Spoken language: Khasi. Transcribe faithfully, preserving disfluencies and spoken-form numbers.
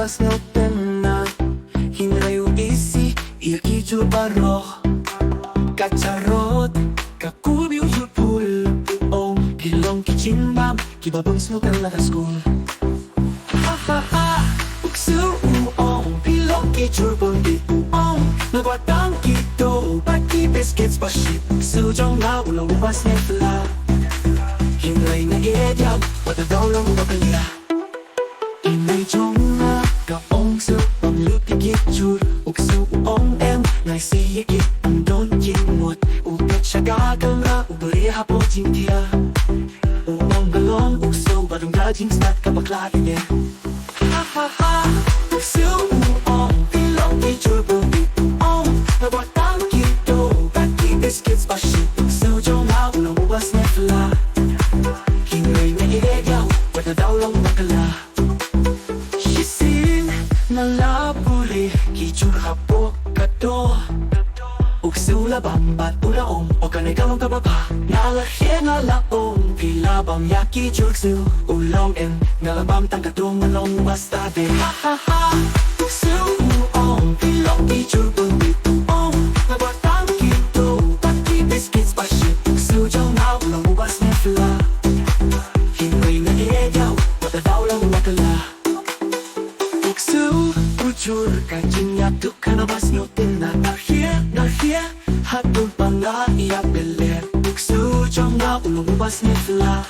sngewtynnat. Hynrei u isih ïa ki jhur baroh. Ka charot, ka kub ïa u jhur phul. U ong phi long ki jingbam kiba bun sngewtynnat ha skul. Ha ha ha. U ksew u ong phi long ki jhur bun bit. U ong nga kwah tang kito bad ki biscuits ba shit. U ksew jong nga u long uba sngewphylla. Hynrei nga ïeit ïa u, wat da daw long uba kylla. I mei jong nga ka ong sngewbha ban lut ïa ki jhur. U ksew u ong em, nga isih ïa ki, ym don jingmut. U peit sha ka kamra, u buhrieh hapoh jingthiah. U ong ka long u ksew ba don ka jingstad kaba khlad ïa ngi. Ha ha ha. U ksew u ong phi long ki jhur bun bit. U ong nga kwah tang kito bad ki biscuits ba shit. U ksew jong nga u long uba sngewphylla. Hynrei nga ïeit ïa u, wat da daw long uba kylla. Shisien nga la buhrieh ki jhur hapoh ka dor. U ksew u la bam bad u la ong, oh kane ka long kaba bha. Nga la hiar, nga la ong phi la bam ïa ki jhur ksew. U long em, nga la bam tang ka dor, nga long uba stad de. Ha ha ha. U ksew u ong phi long ki jhur bun bit. U ong nga kwah tang kito bad ki biscuits ba shit. U ksew jong nga u long uba sngewphylla. Hynrei nga ïeit ïa u, wat da daw long uba kylla. U ksew u jhur ka jingïathuhkhana ba sngewtynnat. Nga hiar, nga hiar haduh ba nga ïap bele. U ksew jong nga u long uba sngewphylla.